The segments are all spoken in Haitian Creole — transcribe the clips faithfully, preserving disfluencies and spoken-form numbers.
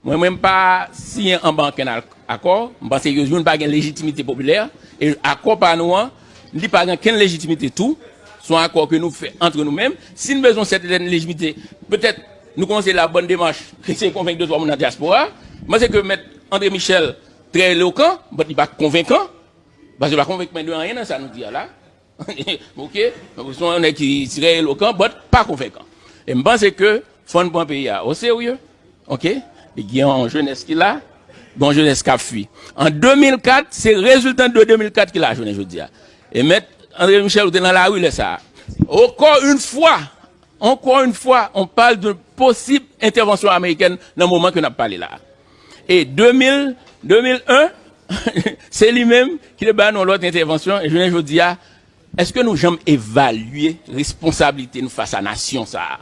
Mwen, mwen, m pa siyen anba ankenn al-, akò. M panse ke youn pa gen lejitimite popilè. E akò pa nou an, li pa gen ankenn lejitimite tou. Se yon akò ke nou fè antre nou menm. Si n bezwen sèten lejitimite, petèt nou kòmanse la bòn demach, eseye konvenk de twa moun nan dyaspora. M panse ke Mèt André Michel trè elokan, but li pa konvenkan. Paske li pa konvenk mwen de anyen nan sa nou di a la. Ok? Donk, se yon nèg ki trè elokan, but pa konvenkan. E m panse ke fò n pran peyi a o serye. Ok? Li gen yon jenès ki la, gen yon jenès k ap fui. An de mil kat, se reziltan de de mil kat ki la jounen jodi a. E Mèt André Michel, ou te nan lari lè sa a. Encore une fois, encore une fois, on parle de possible intervention américaine nan moman ke n ap pale la. E de mil, de mil en, se li menm ki te ba nou lòt entèvansyon, e jounen jodi a, èske nou janm evalye responsablite nou fas a nasyon sa a?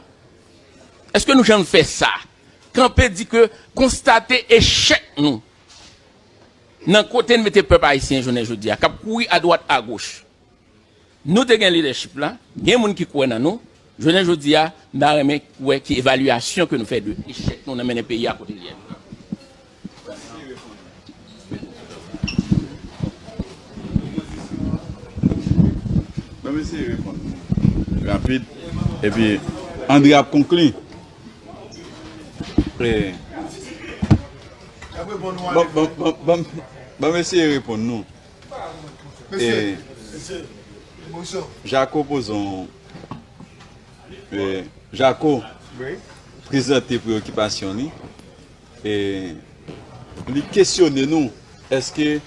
Èske nou janm fè sa? Kanpe di ke konstate echèk nou nan kote n mete pèp ayisyen jounen jodi a, k ap kouri adwat agoch. Nou te gen lidèchip la, gen moun ki kwè nan nou. Jounen jodi a, m ta renmen wè ki evalyasyon ke nou fè de echèk nou nan mennen peyi a kote l ye. Ban m eseye reponn nou rapid. Epi, André ap konkli. E, ban, ban, ban, ban, ban m eseye reponn nou. E, Jako poze yon, e, Jako prezante preyokipasyon li. E, li kesyone nou, èske,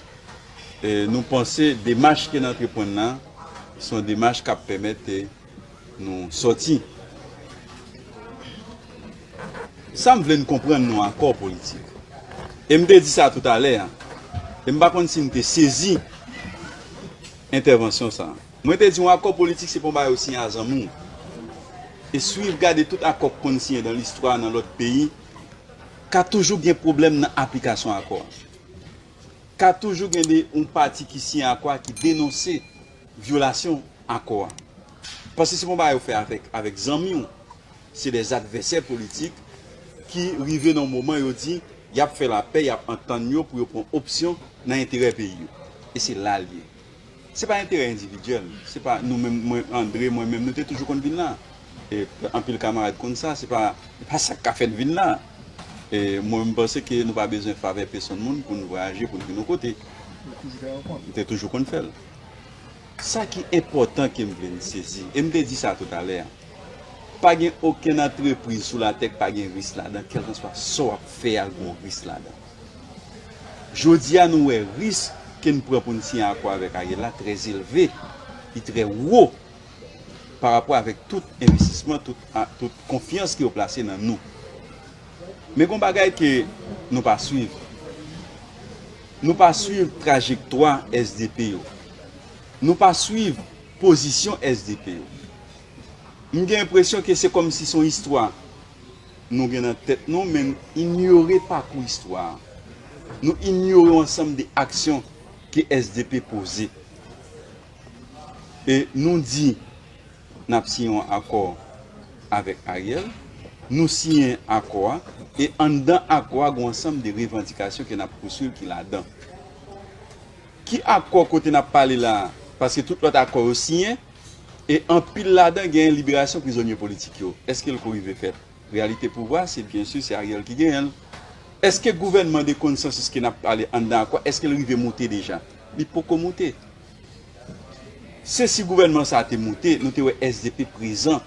e, nou panse demach ke n antreprann la, se yon demach k ap pèmèt, e, nou sòti. Sa m vle n konprann nan akò politik. E m te di sa toutalè a. E m pa konn si n te sezi entèvansyon sa a. Mwen te di yon akò politik se pa yon bagay ou siyen a zanmi w. E swiv gade tout akò k konn siyen nan listwa nan lòt peyi, ka toujou gen pwoblèm nan aplikasyon akò a. Ka toujou gen de yon pati ki siyen akò a ki denonse vyolasyon akò a. Paske se pa yon bagay ou fè avèk, avèk zanmi w. Se dè advèsè politik ki rive nan yon moman yo di y ap fè lapè, y ap antann yo pou yo pran opsyon nan enterè peyi yo. E se la l ye. Se pa enterè endividyèl. Se pa nou menm, mwen, André, mwen menm, nou te toujou konn vin la. E anpil kamarad konn sa, se pa, se pa sa k ka fè n vin la. E mwen, m panse ke nou pa bezwen favè pèsonn moun pou n vwayaje, pou n vin yon kote. Nou te toujou konn fè l. Sa ki enpòtan ke m vle n sezi, e m te di sa toutalè a, pa gen okenn antrepriz sou latè k pa gen risk ladan, kèlkanswa sa w ap fè a, gen yon risk ladan. Jodi a, nou wè risk ke n pran pou n siyen akò avèk Ariel la trè elve, li trè wo pa rapò avèk tout envestisman, tout, a, tout konfyans ke yo plase nan nou. Men gen yon bagay ke nou pa swiv. Nou pa swiv trajektwa S D P yo. Nou pa swiv pozisyon S D P yo. M gen enpresyon ke se kòmsi se yon istwa nou gen nan tèt nou, men n inyore pakou istwa a. Nou inyore yon ansanm de aksyon ke S D P poze. E nou di n ap siyen yon akò avèk Ariel, nou siyen akò a, e anndan akò a, gen yon ansanm de revandikasyon ke n ap pouswiv ki ladan. Ki akò kote n ap pale la a? Paske tout lòt akò yo siyen, e anpil ladan genyen liberasyon prizonye politik yo. Èske l ko rive fèt? Reyalite pouvwa, se byen si se Ariel ki genyen l. Èske gouvènman de konsansis ke n ap pale anndan akò, èske l rive moute deja? Li poko moute. Se si gouvènman sa a te moute, nou te wè S D P prezan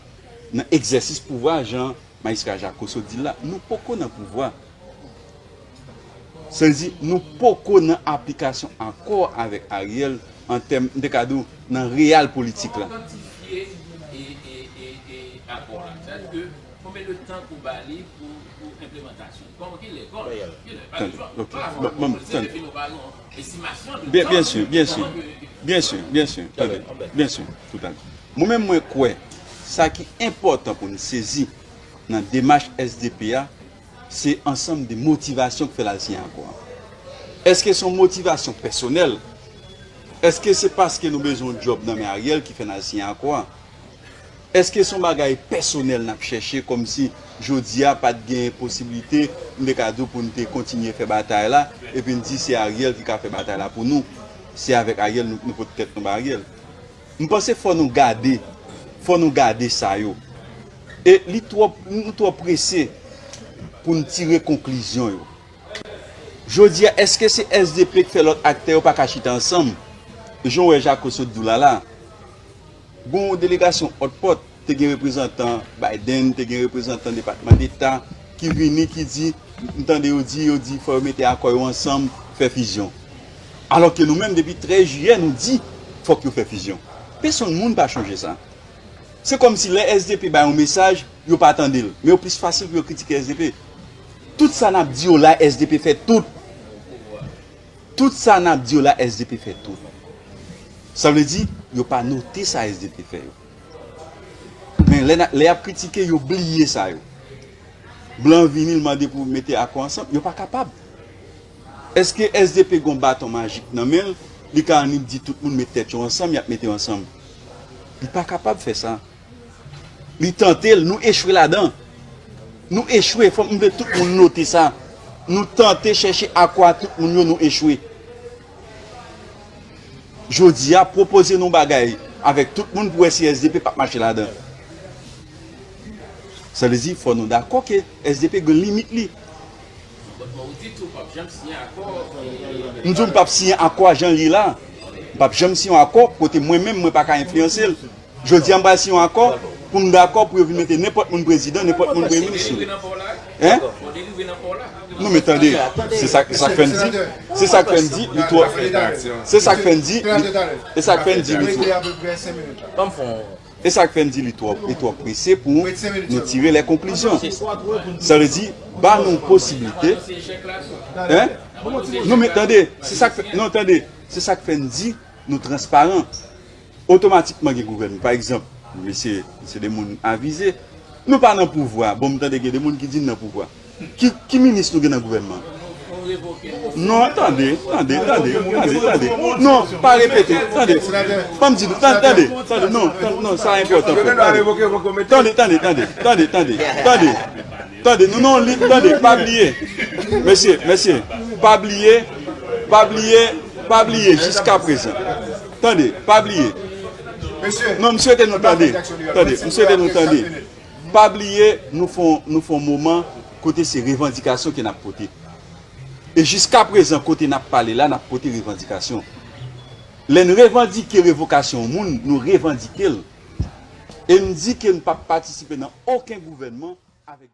nan egzèsis pouvwa, jan Majistra Jako sot di l la, nou poko nan pouvwa. Sa vle di, nou poko nan aplikasyon akò avèk Ariel an tèm, m te ka di w, nan real politik la. Kantye e, e, e, e akò la. Sa vle di ke konbyen de tan ke w ba li pou, pou enplemantasyon? Kòman ki lè? Kòman ki lè? Pa gen chwa. Bon, bon, bon, se depi nou pa gen yon estimasyon de tan. Byen, byen si, byen si. Byen si, byen si. Tande, byen si, toutalè. Mwen menm, mwen kwè, sa ki enpòtan pou n sezi nan demach S D P a, se ansanm de motivasyon k fè l al siyen akò a. Èske se yon motivasyon pèsonèl? Èske se paske nou bezwen yon djòb nan men Ariel ki fè n al siyen akò a? Èske se yon bagay pèsonèl n ap chèche, kòmsi jodi a pa t gen posiblite, m te ka di w, pou n te kontinye fè batay la, epi n di se Ariel ki ka fè batay la pou nou? Se avèk Ariel nou, nou pot tèt nou ba Ariel. M panse fò nou gade, fò nou gade sa yo. E li twò, nou twò prese pou n tire konklizyon yo. Jodi a, èske se S D P k fè lòt aktè yo pa ka chita ansanm? Jan w wè Jako sot di w la la, gon delegasyon òtpòt, te gen reprezantan Biden, te gen reprezantan Depatman Deta ki vini, ki di, m tande yo di, yo di fò yo mete akò yo ansanm, fè fizyon. Alòske nou menm, depi trèz jiyè, nou di fòk yo fè fizyon. Pèsonn moun pa chonje sa. Se kòmsi lè S D P bay yon mesaj, yo pa tande l. Men yo plis fasil pou yo kritike S D P. Tout sa n ap di yo la, S D P fè tout. Tout sa n ap di yo la, S D P fè tout. Sa vle di, yo pa note sa S D P fè yo. Men lè, n a- lè y ap kritike, yo bliye sa yo. Blan vini, l mande pou mete akò ansanm, yo pa kapab. Èske S D P gon baton majik nan men l, li ka annik di tout moun met tèt yo ansanm, y ap mete yo ansanm? Li pa kapab fè sa. Li tante l, nou echwe ladan. Nou echwe, fò m vle tout moun note sa. Nou tante chèche akò a tout moun yo, nou echwe. Jodi a, pwopoze nou bagay avèk tout moun pou wè si S D P p ap mache ladan. Sa vle di, fò nou dakò ke S D P gen limit li. M di w m p ap siyen akò a jan l ye la. M p ap janm siyen yon akò kote mwen menm, mwen pa ka enfliyanse l. Jodi a, m pral siyen yon akò pou m dakò pou yo vin mete nenpòt moun prezidan, nenpòt moun premye minis. Hein? Non, men tande, se sa, sa k fè n di, se sa k fè n di, li twò, se sa k fè n di, li, e sa k fè n di, li twò. E sa k fè n di li twò, li twò prese pou nou tire lè konklizyon. Sa vle di, ba nou posiblite. Hein? Non, men tande, se sa k fè, non, tande, se sa k fè n di nou transparan. Otomatikman gen gouvènman. Pa egzanp, mesye, se de moun avize. Nou pa nan pouvwa. Bon, m tande gen de moun ki di n nan pouvwa. Ki, ki minis nou gen nan gouvènman? Non, tande, tande, tande, tande, tande. Non, pa repete, tande. Ban m di nou, tande, tande, tande, non, tande, non, sa enpòtan, frè, tande. Tande, tande, tande, tande, tande, tande. Tande, nou nan yon lit, tande, pa bliye. Mesye, mesye, pa bliye, pa bliye, pa bliye jiska prezan. Tande, pa bliye. Non, m swete nou tande. Tande, m swete nou tande. Pa bliye, nou fè yon, nou fè yon moman kote se revandikasyon ke n ap pote. E jiska prezan, kote n ap pale la, n ap pote revandikasyon. Lè n revandike revokasyon yon moun, nou revandike l. E n di ke n p ap patisipe nan okenn gouvènman avèk